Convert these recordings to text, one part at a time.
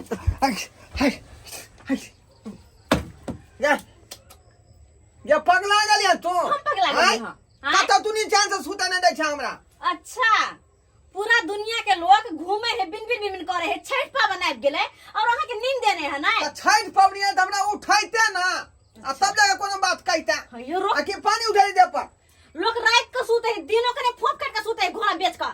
हाय हाय ये ये पगला गेलियै तू हम पगला गेलियै आँय? हँ। आँय? कतऽ तू नीचाँ से सुतै नहि दै छै हमरा अच्छा पूरा दुनिया के लोग घूमे है बिन बिन बिन बिन करे है छठ पावन आबि गेलै और अहाँ के नींद देने है ना तऽ छठि पबनी है तऽ हमरा उठैते ना आ तब जाके कोनो बात कहिते हाँ, यो रो- आ कि पानी उठै दे पर लोग रात के सुते है दिनों के फोप काट के सुते है घोड़ा बेच के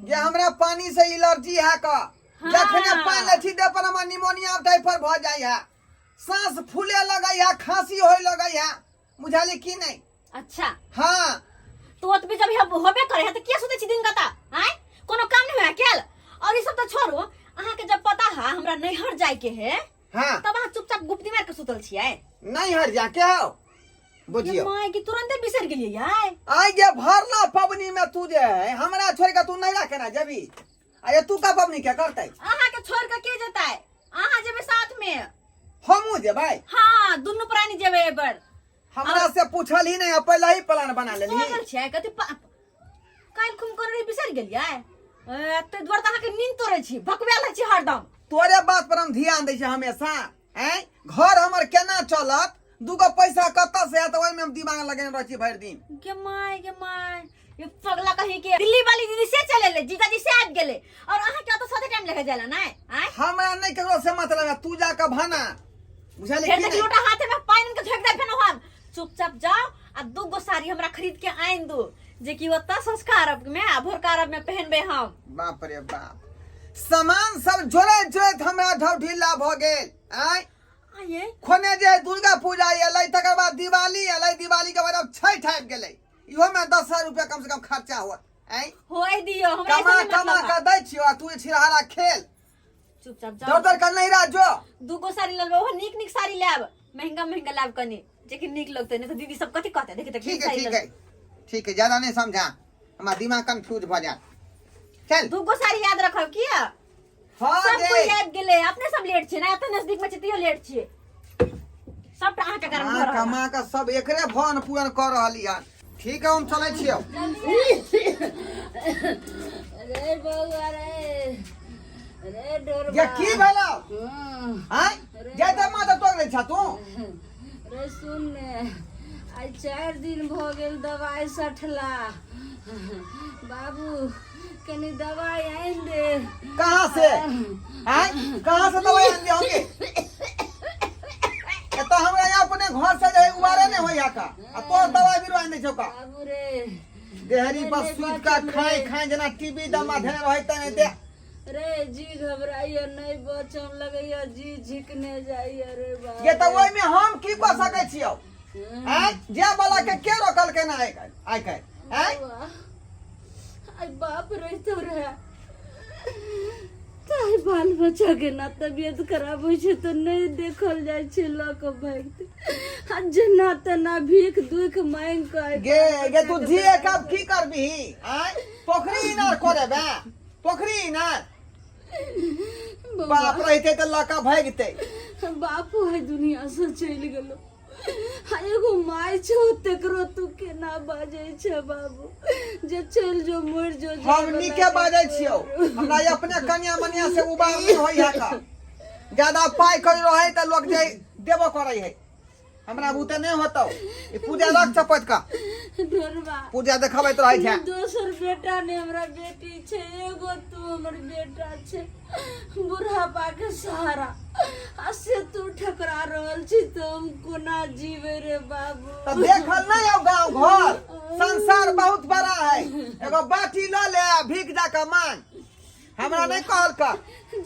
जे हमरा पानी से एलर्जी है का हाँ। जखने पानि लै छी देह पर हमरा निमोनिया टाइफाइड भऽ जाइ है सांस फूले लगै है खांसी होय लगै है बुझाली की नहीं अच्छा हाँ तो ओतबे जब हम होबे करे है तो किया सुते छी दिन कता आय कोनो काम नहीं होया केल और ई सब तो छोड़ू अहाँ के जब पता है हमरा नैहर जाय के है हाँ तब अहाँ चुपचाप गुप्ती मार के सुतल छियै नहीं हर जाके हो ये बुझियो माय की तुरंते बिसर गेलियै यार आइ जे भरला पबनी में तू जे है हमरा छोड़ के तू नहीं रखे ना जबी अरे तू का पबनी के करते अहाँ के छोड़ के के जतै अहाँ जेबै साथ में हमहू जेबै हाँ दुनू प्राणी जेबै एहि बेर हमरा से पूछल ही नहीं पहले ही प्लान बना लेली पागल छियै कथी काल्हि खुम करे रही बिसरि गेलियै ए, ताहि दुआरे तऽ अहाँके नींद तोड़ै छी भकबेल रहै छी हरदम तोरे बात पर हम ध्यान दै छी हमेशा हैं घर हमर केना चलत दूगो पैसा कतऽ से आयत ओहिमे हम दिमाग लगेने रहै छी भरि दिन गे my गे माय ये पगला कहीं के दिल्ली वाली दीदी से चले ले जीजाजी से आबि गेलै और अहाँ के तो साथे टाइम लगे जाला नै आय हमरा नहीं ककरो से मतलब है तू जाके भाना बुझलियै फेर कि देख नहि लोटा हाथे में पानि के झोंक दे फेन हम चुपचाप जाओ आ दू गो साड़ी हमरा खरीद के आनि दू जे कि ओतऽ संस्कार में आ भोरका अरब में पहनबै हम बाप रे बाप सामान सब जोड़ैत जोड़ैत हमरा ढौढिला भऽ गेल आय आये खोने जे दुर्गा पूजा एलै तकर बाद दिवाली एलै दिवाली के बाद अब छठि आबि गेलै इहो में 10,000 रुपया कम से कम खर्चा होत आय होय दियो हमरा कमा ऐसे नहीं कमा मतलब के दै छियो आ तू छिड़हारा खेल चुपचाप दर जाओ दर के नहीं रह जो दू गो साड़ी लेबै ओहो नीक नीक साड़ी लेब महंगा महंगा लेब कनी जे कि नीक लगतै नहीं तो दीदी सब कथी कहतै देखी तऽ ठीक है ठीक है ठीक है ज्यादा नहीं समझा हमारा दिमाग कंफ्यूज भ जाए चल दू गो साड़ी याद रखब किया हाँ सब गे कोई आबि गेलै अपने सब लेट छियै ना एतऽ नजदीक में छियै तैयो लेट छियै सबटा अहाँके कारण कमा भऽ रहल कमा के सब एकरे भन पूरन कर रहली हन ठीक है हम चलै छियौ अरे बउआ रे अरे डोरबा ये की भेलौ हाँ, आँय जाइते माथा तोड़ लै छा तू रे सुन ने आइ 4 दिन भऽ गेल दवाइ सठला। बाबू, कनी दवाइ आनि दे। कहाँ से आँय, कहाँ से दवाई आन दे होंगे? एतऽ हमरा यहाँ अपने घर से जे उबारे नहीं होइया का आ तोर दवाई बिरो आनि दै छौ का? बाबू रे। देहरी पर सुति का खाए खाए जेना टीबी दमा धेने रहै तने दे। रे जी घबराइया, नहीं बचम लगैया, जी झिकने जाइया रे बाबू। ये तऽ ओहिमे हम की कऽ सकै छियौ आँय? जे वाला के के रोकलकै ना आइ काल्हि आइ काल्हि आँय? बौआ, आइ बाप रहितो रहे ताहि बाल बच्चा के ना तबियत खराब होइ छै तऽ नहि देखल जाइ छै, लऽ कऽ भागते आ जेना तेना भीख दुख मांगि कऽ आइ गे बाल गे तू बच्चा के जिए दवाइ कब की करबिही आँय? पोखरी इनार करेबे, पोखरी इनार? बौआ, बाप रहिते तऽ लऽ कऽ भागिते। बापो है दुनिया से चलि गेलो आ एगो माय छौ, तेकरो तू केना बाजै छै बाबू जे चलि जो, मरि जो। हम नीके बाजै छियौ। हमरा ई अपने कनिया मनिया से उबार नहि होइ है का। ज्यादा पाइ करी रहै तऽ लोक जे देबो करै है, हमरा बुते नहि होतौ। ई पूजा रख चपत का। ढोरबा। पूजा देखबैत रहै छै। दोसर बेटा ने हमरा बेटी छै, एगो तू हमर बेटा छै, बुढ़ापा के सहारा, आ से तू ठकरा रहल छी तऽ हम कोना जीवे रे बाबू? तऽ देखल नहीं हो गाँव घर? संसार बहुत बड़ा है। एगो बाटी लऽ ले आ भीख जाके मांग। हमरा नहीं कहल कर,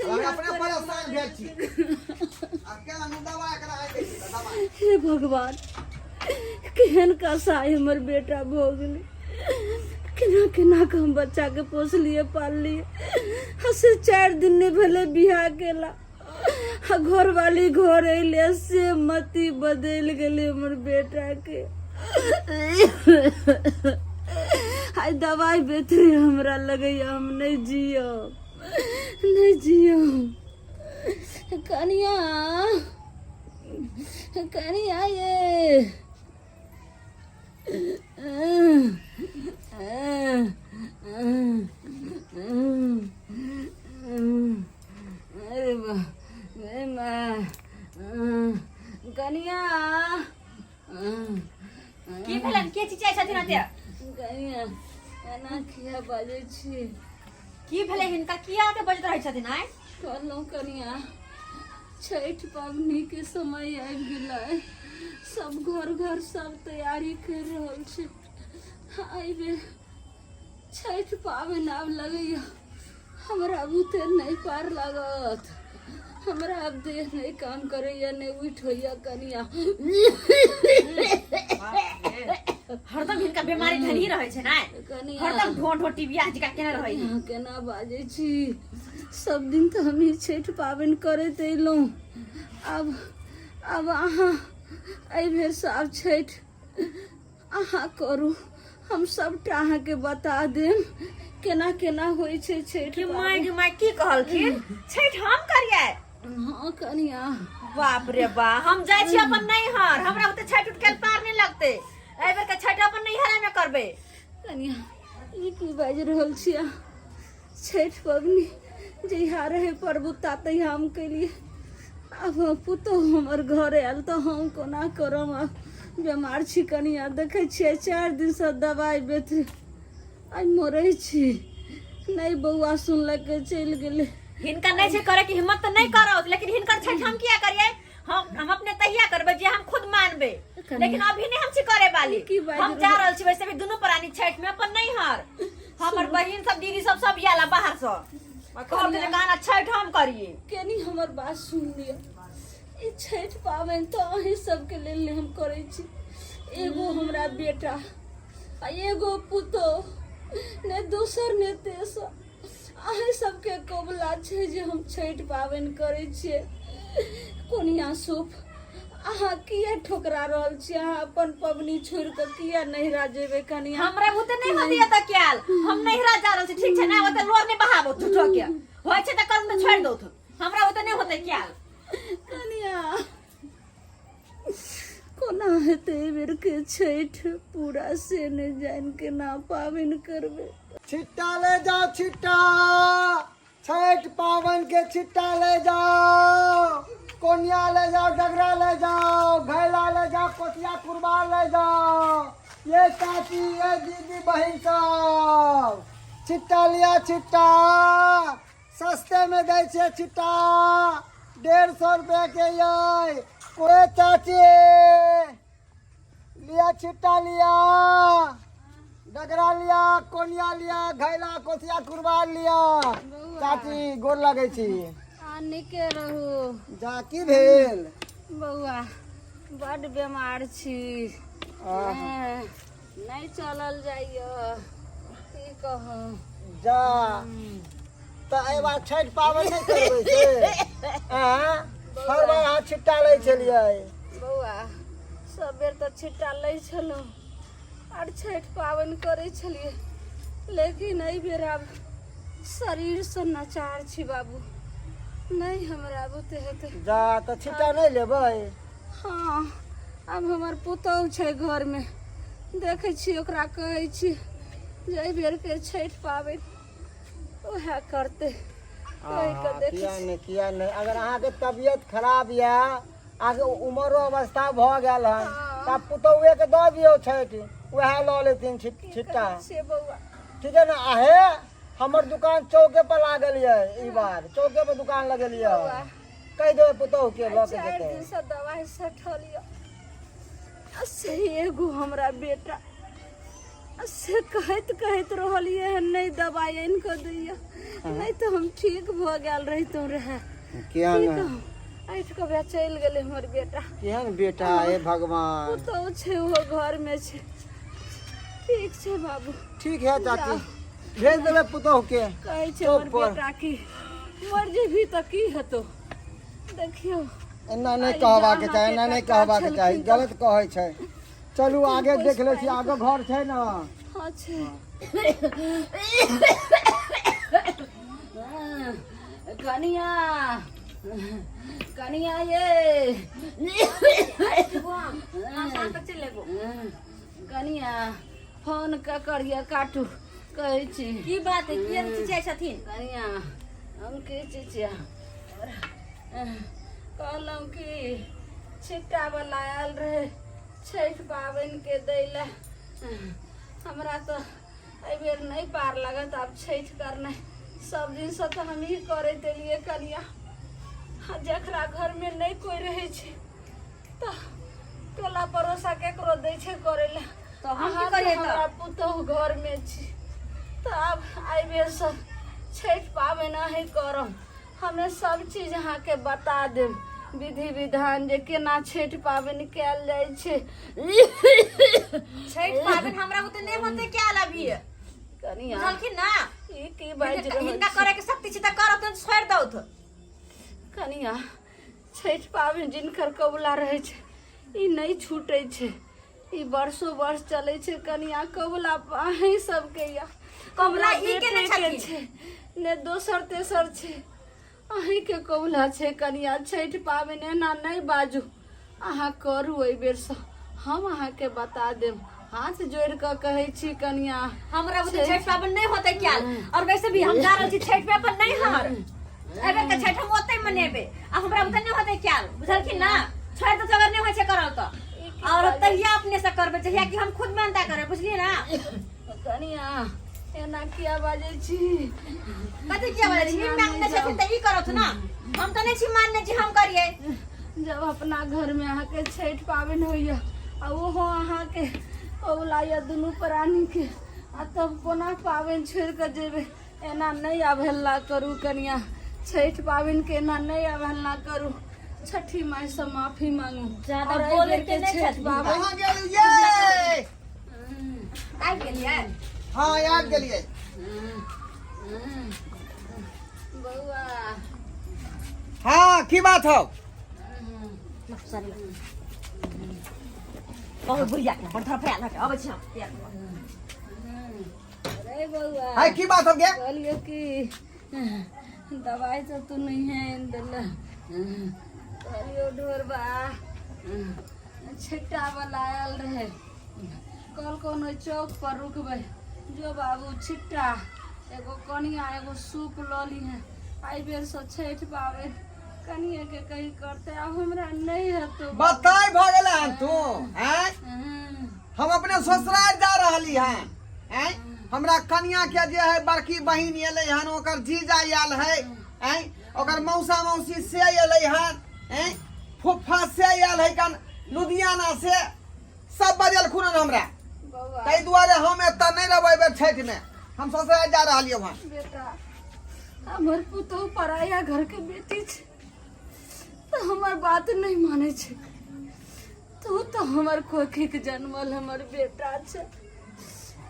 हम अपने परेशान भेल छी। आ केना नु दवा एकरा आइ दै छी तऽ दवा। हे भगवान, केहन कसाई हमर बेटा भऽ गेलै। केना केना कऽ हम बच्चाके पोसलियै पाललियै, आ से 4 दिन नहि भेलै बियाह केला आ घरवाली घर अयलै से मति बदलि गेलै हमर बेटाके। आइ दवाइ बेतरी हमरा लगैया हम नहि जियब, नहि जियब। कनिया, कनिया ये। अरे बा। कनिया एना किया बाजै छी? की भेलै हिनका, किया के बजैत रहै छथिन आइ? कहलहुँ कनिया, छठि पबनीके समय आबि गेलै, सब घर घर सब तैयारी करि रहल छै। एहि बेर छठि पाबनि आब लगैया हमरा बुते नहि पार लागत। हमरा आब देह नहि काम करैया, नहि उठि होइया कनिया। हरदम हिनका बीमारी धनी रहै छै ने। कनिया, हरदम ढो ढो टिबिया जिका केने रहै है। अहाँ केना बाजै छी? सब दिन तऽ हमही छठि पाबनि करैत अयलहुँ। आब अहाँ एहि बेरसँ आब छठि अहाँ करू। हम सबटा अहाँके बता देब केना केना होइ छै छठि। कि माय गे माय, की कहलखिन? छठि हम करियै? हँ कनिया। बाप रे बा, हम जाइ छी अपन नैहर, हमरा ओते छठि उठ के पार नहि लगतै। एहि बेर के छठि अपन नैहरे में करबै। कनिया, ई की बाजि रहल छी अहाँ? छठि पबनी जहिया रहै प्रभुता तहिया हम केलियै। आब पुतहु हमर घर आयल तऽ हम कोना करब? आब बेमार छी कनिया, देखै छियै 4 दिनसँ दबाइ बेथ आइ मरै छी। नहि बौआ सुनलकै, चलि गेलै। हिनका नहि छै करे के हिम्मत तऽ नहि करत, लेकिन हिनकर छठि हम किया करियै? हम अपने तहिया करबै जे हम खुद मानबै, लेकिन अभी नहीं हम छी करे वाली। की बाजि हम जा रहल छी वैसे भी दुनू प्राणी छठि में अपन नैहर। हमर बहिन सब, दीदी सब सब आयल बाहर से, कहब जे गाना छठि हम करिए। कनी हमर बात सुन लिअ। ई छठि पाबनि तऽ अहीं सबके लेल ने हम करै छी। एगो हमरा बेटा आ एगो पुतोह, ने दोसर ने तेसर। अहीं सबके कबुला छै जे हम छठि पाबनि करै छियै। कोनिया सूप, अहाँ किया ठोकरा रहल छी? अहाँ अपन पबनी छोड़ि कऽ किया नैहरा जेबै कनिया? हमरा बुते नहीं होती है तऽ क्याल हम नैहरा जा रहल छी, ठीक छै ने? ओते लोर नहीं बहाबो झूठो के। होइ छै तऽ कर्म तऽ छोड़ि दौ। हमरा ओते नहीं होते क्याल। कनिया, कोना हेतै एहि बेरके छठि पूरा से नहि जानि केना पाबनि करबै। छिट्टा ले जाओ छिट्टा, छठ पावन के छिट्टा ले जाओ। कोनिया ले जाओ, डगरा ले जाओ, घैला ले जाओ, कोसिया कुरबार ले जाओ। ये चाची, ये दीदी, बहन सब छिट्टा लिया छिट्टा। सस्ते में दै छियै छिट्टा, 150 रुपया के ये। कोई चाची लिया छिट्टा लिया, डगरा लिया, कोनिया लिया, घैला कोसिया कुरबार लिया। चाची, गोर लगै छी। आ नीके रहू। जा, की भेल? बौआ, बड बेमार छी। आहा। नहि चलल जाइए, की कहू। जा, तऽ एहि बार छठि पाबनि नहि करबै से? आँय? हर बार अहाँ छिट्टा लै छलियै। बौआ, सब बेर तऽ छिट्टा लै छलहुँ आर छठि पाबनि करै छलियै, लेकिन एहि बेर आब शरीरसँ नचार छी बाबू, नहि हमरा बुते हेतै। जा, तऽ छिट्टा नहि लेबै? हँ, आब हमर पुतहु छै घरमे, देखै छी ओकरा कहै छी जे एहि बेरके छठि पाबनि उएह करतै। कहि कऽ आहा, देखै किया छी। नहि, किया नहि? अगर अहाँके तबियत खराब यऽ, अहाँके उमरो अवस्था भऽ गेल हन, तऽ आब पुतहुएके दऽ दियौ छठि, उएह लऽ लेथिन की छिट्टा। करै छियै बौआ? ठीक है ने? आहे, हमर दुकान चौके पर लागल यऽ, ई बार चौके पर दुकान लगेलियै। बौआ, कहि देबै पुतहु के, लऽ के 4 जेतै। दिनसँ दवाइ सठल यऽ आ से एगो हमरा बेटा आ से कहैत कहैत रहलियै हन, नहि दवाइ आनि कऽ दैया, नहि तऽ हम ठीक भऽ गेल रहितहुँ रहए। केहन की कहू, ऐठ कऽ वएह चलि गेलै हमर बेटा। केहन बेटा, हे भगवान! पुतहु छै, ओहो घरमे छै। ठीक छै बाबू। ठीक है चाची, भेज देबै पुतहु के कहै छै चौक हमर पर। बेटा की मर जेबही तऽ की हेतौ, देखियौ। एना नहि आइ कहबाक जहाँ चाही, के एना नहि कक्का कहबाक चाही। छलखिन तऽ- गलत कहै छै। चलू, आगे देख लै छी, आगे घर छै ने? हँ छै। कनिया, कनिया ये। कनिया, फोन ककर ये? काटू, कहै छी। की बात है? किया चिचियाइ छथिन? कनिया, हम की चिचिया? कहलहुँ कि छिट्टा वाला आयल रहे छठि पाबनिके दै लए। हमरा तऽ एहिबेर नहि पार लागत आब छठि करनाइ। सब दिनसँ तऽ हमही करैत एलियै कनिया। आ जकरा घरमे नहि कोइ रहै छै तऽ टोला पड़ोसा केकरो दै छै करै लए। तऽ हम की अहाँ तऽ करियै तऽ? हमरा पुतोहु घरमे छी तऽ आब एहिबेरसँ छठि पाबनि अहीँ करब। हमे सब चीज अहाँके बता देब विधि विधान जे केना छठि पाबनि कयल जाइ छै। छठि पाबनि हमरा बुते नहि होते कयल अभी। कनिया बुझलखिन ना? ई की बाजि रहल हिनका छी? करे के शक्ति छै तऽ करत, नहि छोड़ि दौथ। कनिया छठि पाबनि जिनकर कबुला रहै छै ई नहि छूटै छै, ई वर्षो वर्ष चलै छै। कनिया कबुला अहीं सबके या कबुला हमरा ई केने बेटेके छथिन? छै ने दोसर तेसर छै, अहींके कबुला छै। कनिया छठि पाबनि एना नहि बाजू, अहाँ करू एहि बेरसँ, हम अहाँके बता देब। हाथ जोड़ि कऽ कहै छी कनिया, हमरा बुते छठि पाबनि नहि होतै क्याल। और वैसे भी हम जा रहल छी छठि पे अपन नैहर। एहि बेर के छठि हम ओतै मनेबै आ हमरा बुते नहि होतै क्याल, बुझलखिन ना? छोड़ि दो अगर नहि होइ छै करल तऽ। ई की और बाजै तहिया अपने से करबै जहिया कि हम खुद मानता करबै, बुझलियै ना? कनिया एना किया बाजै छी? कथी किया बाजै छी? नैना मानने नहि जाउ। छथिन तऽ ई करत ना, हम तऽ नहि छी मानने छी हम करियै। जब अपना घरमे अहाँके छठि पाबनि होइए आ ओहो अहाँके कबुला यऽ दुनू प्राणीके, आ तब कोना पाबनि छोड़ि कऽ जेबै? एना नहि अवहेलना करू कनिया, छठि पाबनिके एना नहि अवहेलना करू। छठी मायसँ माफी मांगू। ज्यादा आओर एहि बोलै बेरके के नहि छठि छथिन। पाबनि कहाँ गेलियै? आबि गेलियै? हाँ आबि गेलियै। बौआ। हाँ की बात हौ? बहुत बुढ़िया के बड़ धरफड़ा लगे अबै छी हम तैयार भऽ। अरे बौआ। है की बात हो गया? कहलियो कि दवाई तो तू नहीं है आनि देले। कहलियो ढोरबा छिट्टा वाला आयल रहे कल, कोनो चौक पर रुकबै जो बाबू, छिट्टा एगो कनिया एगो सूप लऽ लीहे। एहि बेरसँ छठि पाबनि कनिए के कही करतै, आब हमरा नहि हेतौ। बताय भऽ गेलै हन तू हैं? हम अपने ससुराल जा रहली हन हैं। हमरा कनिया के जे है बड़की बहिन एलै हन, ओकर जीजा आयल है हैं, ओकर मौसा मौसी से एलै हन हैं, फुफा से आयल है कन लुधियाना से, सब बजलखुन हन हमरा। बौआ ताहि दुआरे हम एतऽ नहि रहबै एहि बेर छठि में, हम ससुराल जा रहलियै हन। बेटा हमर पुतोहु पराया घर के बेटी छै तऽ हमर बात नहि मानै छै, तू तऽ हमर कोखिक जन्मल हमर बेटा छै,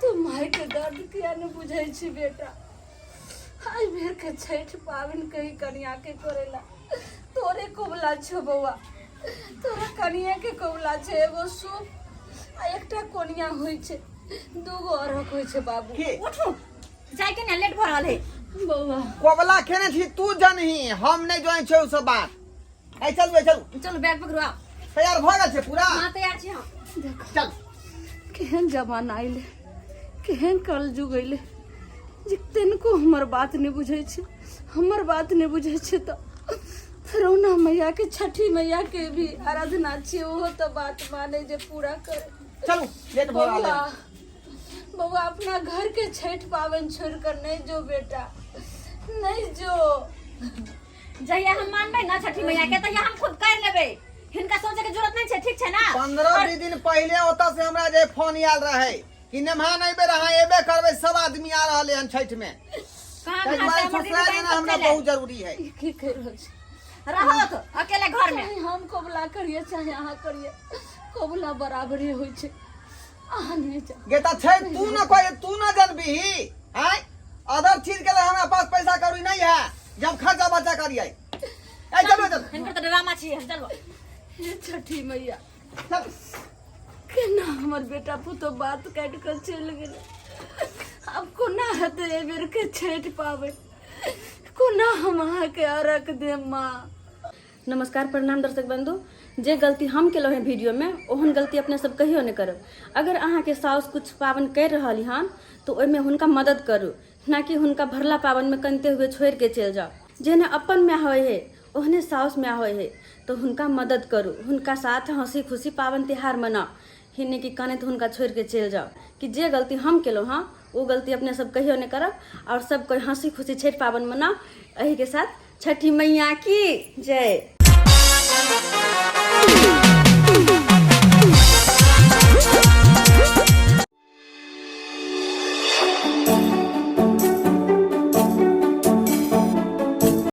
तू माय के दर्द किया नहि बुझै छी बेटा? एहि बेर के छठि पाबनि कही कनिया के करेला, तोरे कबुला छौ बौआ, तोरा कनिया के कबुला छै। एगो सूप आ एकटा कोनिया होइ छै, दूगो अरघ होइ छै बाबू। की उठू जाय के ने, लेट भऽ रहल है। बौआ कोबला खेने छी तू जनही, हम नहि जानै छै ओ सब बात। ऐ चलू, ऐ चलू। चलू बैग पकड़ू आउ। तैयार भऽ गेल छै पूरा? हाँ तैयार छी हम। देखो चल। केहन जमाना अयलै, केहन कलयुग अयलै जे तनिको हमर बात नहि बुझै छै। हमर बात नहि बुझै छै तऽ रौना मैया के छठी मैया के भी आराधना छियै, ओहो तऽ बात माने जे पूरा करे। चलू लेट भऽ रहल बौआ है। बौआ अपना घर के छठि पाबनि छोड़ कर नहीं जो बेटा, नहीं जो। जहिया हम मानबै ना छठी मैया के तहिया हम खुद कर लेबै, हिनका सोचे के जरूरत नहीं छै, ठीक छै ना? 15-20 दिन पहिले ओतऽ से हमरा जे फोन आयल रहे कि नेमहान एहि बेर अहाँ एबे करबै, सब आदमी आ रहले हन छठि में। कहाँ ताहि कहाँ से दुआरे हमर दीदी ससुराल बहिन जाना सब हमरा चलि आयल। बहुत जरूरी है। ई की कहि रहल छी? रहत अकेले घर में। चाहे हम कबुला करिए चाहे अहाँ करिए, कबुला बराबरे होइ छै। अहाँ नहि जाउ। गे तऽ छै तू न कोई, तू न जनबीही आँय। अदर चीज के लिए हमरा पास पैसा कौड़ी नहीं है जब खर्चा बर्चा करिए। ए चलो चलो। हिनकर तऽ ड्रामा छी, चलो। हे छठी मैया, चल। केना हमर बेटा पुतोह बात काटि कऽ चलि गेलै? आब कोना हेतै एहि बेर के छठि पाबनि? कोना हम अहाँके अर्घ देब माँ? नमस्कार प्रणाम दर्शक बंधु, जे गलती हम केलहुँ हेँ वीडियोमे ओहन गलती अपने सब कहियो नहि करब। अगर अहाँके साउस कुछ पाबनि करि रहल हन तऽ ओहिमे हुनका मदद करू, ना कि हुनका भरला पाबनिमे कनिते हुए छोड़िके चलि जाउ। जेहने अपन माय होइ है ओहने साउस माय होइ है, तऽ हुनका मदद करू, हुनका साथ हँसी खुशी पाबनि तिहार मनाउ। ही नहि कि कानैत हुनका छोड़िके चलि जाउ। कि जे गलती हम केलहुँ हँ ओ गलती अपने सब कहियो नहि करब आओर सब कोइ हँसी खुशी छठि पाबनि मनाउ। एहिके साथ छठि मैया की जय।